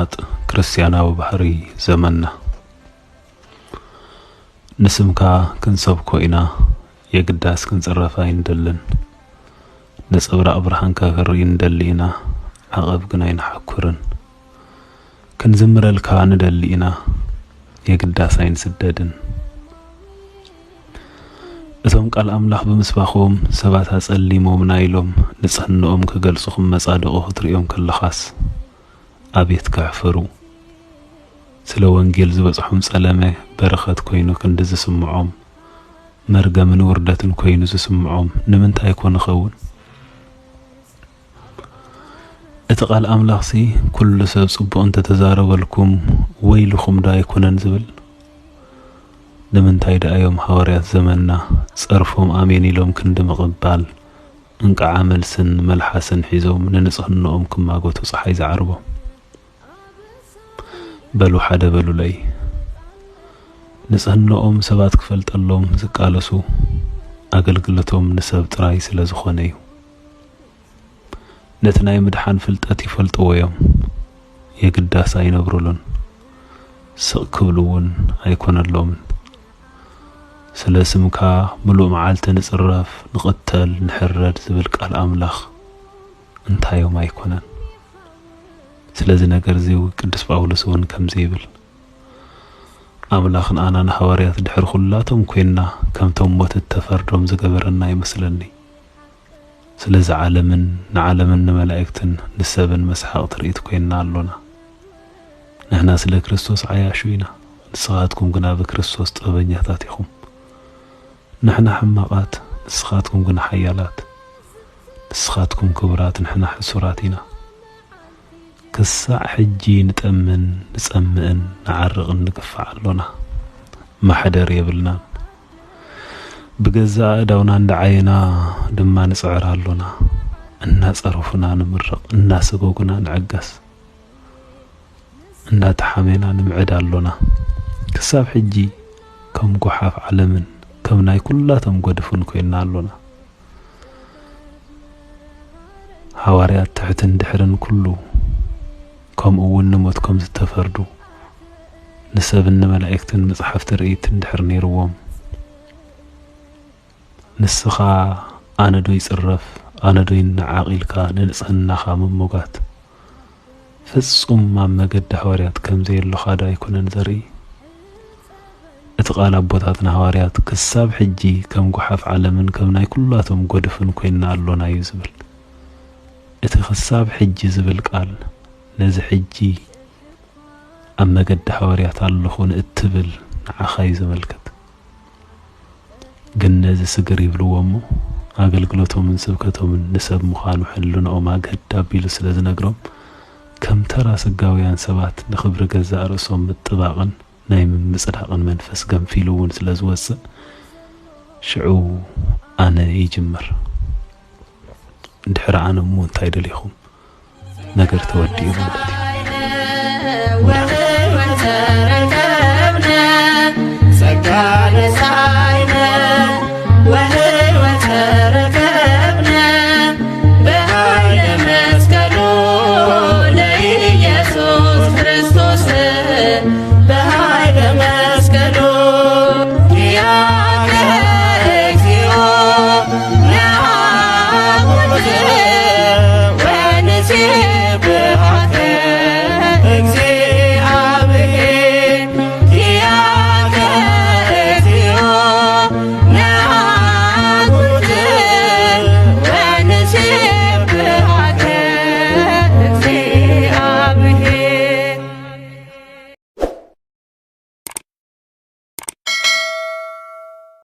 ናጥ ክርስትያናዊ ባህሪ ዘመንና። ንስምካ ክንሰብኮ ኢና፣ የግዳስ ክንጽረፍ ኣይንደልን። ነጸብራቕ ብርሃንካ ክንርኢ ንደሊ ኢና፣ ዓቐብ ግን ኣይንሓኩርን። ክንዝምረልካ ንደሊ ኢና፣ የግዳስ ኣይንስደድን። እቶም ቃል ኣምላኽ ብምስባኾም ሰባት ኣጸሊሞምና ኢሎም ንጽህንኦም ክገልጹ ክመጻደቑ ክትርእዮም ከለኻስ፣ ኣቤት ከሕፍሩ! ስለ ወንጌል ዝበጽሖም ጸለመ በረኸት ኮይኑ ክንዲ ዝስምዖም፣ መርገምን ውርደትን ኮይኑ ዝስምዖም ንምንታይ ኮን ይኸውን? እቲ ቃል ኣምላኽሲ፣ "ኩሉ ሰብ ጽቡቕ እንተተዛረበልኩም፣ ወይልኹም ዶ ኣይኮነን?" ዝብል። ንምንታይ ደኣ እዮም ሃዋርያት ዘመንና ጸርፎም ኣሜን ኢሎም ክንዲ ምቕባል፣ እንቃዓ መልስን መልሓስን ሒዞም ንንጽህንኦም ክማጎቱ ጸሓይ ዝዓርቦም? በሉ ሓደ በሉለይ። ንጽህንኦም ሰባት ክፈልጠሎም ዝቃለሱ፣ ኣገልግሎቶም ንሰብ ጥራይ ስለ ዝኾነ እዩ። ነቲ ናይ ምድሓን ፍልጠት ይፈልጥዎ እዮም። የግዳስ ኣይነብሩሉን። ስቕ ክብሉ እውን ኣይኮነሎምን። ስለ ስምካ ምሉእ መዓልቲ ንጽረፍ፣ ንቕተል፣ ንሕረድ ዝብል ቃል ኣምላኽ እንታዮም ኣይኮነን። ስለዚ ነገር እዚ ቅዱስ ጳውሎስ እውን ከምዚ ይብል፣ "ኣምላኽ ንኣና ንሃዋርያት ድሕሪ ኩላቶም ኮይንና ከምቶም ሞት እተፈርዶም ዝገበረና ይመስለኒ። ስለዚ ዓለምን ንዓለምን ንመላእክትን ንሰብን መስሓቕ ትርኢት ኮይንና ኣሎና። ንሕና ስለ ክርስቶስ ዓያሹ ኢና፣ ንስኻትኩም ግና ብክርስቶስ ጥበበኛታት ኢኹም። ንሕና ሕማቓት፣ ንስኻትኩም ግና ሓያላት። ንስኻትኩም ክቡራት፣ ንሕና ሕሱራት ኢና። ክሳዕ ሕጂ ንጠምን ንጸምእን ንዓርቕን ንግፋዕ ኣሎና። ማሕደር የብልናን። ብገዛእ ኣእዳውና እንዳዓየና ድማ ንጽዕር ኣሎና። እናጸረፉና ንምረቕ፣ እናሰጎጉና ንዕገስ። እንዳተሓሜና ንምዕድ ኣሎና። ክሳብ ሕጂ ከም ጓሓፍ ዓለምን ከም ናይ ኩላቶም ጎድፍን ኮይንና ኣሎና። ሃዋርያት ትሕትን ድሕርን ኩሉ፣ ከምኡ እውን ንሞት ከም ዝተፈርዱ፣ ንሰብን ንመላእክትን መጽሓፍቲ ርእይትን ድሕር ነይርዎም፣ ንስኻ ኣነ ዶ ይጽረፍ፣ ኣነ ዶ ይነዓቕ ኢልካ ንንጽህናኻ ምምጓት፣ ፍጹም ኣብ መገዲ ሃዋርያት ከም ዘየሎኻ ዶ ኣይኮነን ዘርኢ? እቲ ቃል ኣቦታትና ሃዋርያት ክሳብ ሕጂ ከም ጓሓፍ ዓለምን ከም ናይ ኩላቶም ጎድፍን ኮይንና ኣሎና እዩ ዝብል። እቲ ክሳብ ሕጂ ዝብል ቃል ነዚ ሕጂ ኣብ መገዲ ሃዋርያት ኣለኹ ንእትብል ንዓኻ እዩ ዘመልክት። ግን ነዚ ስግር ይብልዎ እሞ፣ ኣገልግሎቶምን ስብከቶምን ንሰብ ምዃኑ ሕልንኦም ኣገድ ኣቢሉ ስለ ዝነግሮም፣ ከም ተራ ስጋውያን ሰባት ንኽብሪ ገዛእ ርእሶም ምጥባቕን ናይ ምምጽዳቕን መንፈስ ገንፊሉ እውን ስለ ዝወጽእ፣ ሽዑ ኣነ ይጅምር። ድሕሪ ኣነ እሞ እንታይ ደሊኹም? ነገር ተወዲኡ ማለት እዩ። ወህይወት ተረከብነ፣ ጸጋ ንስሓ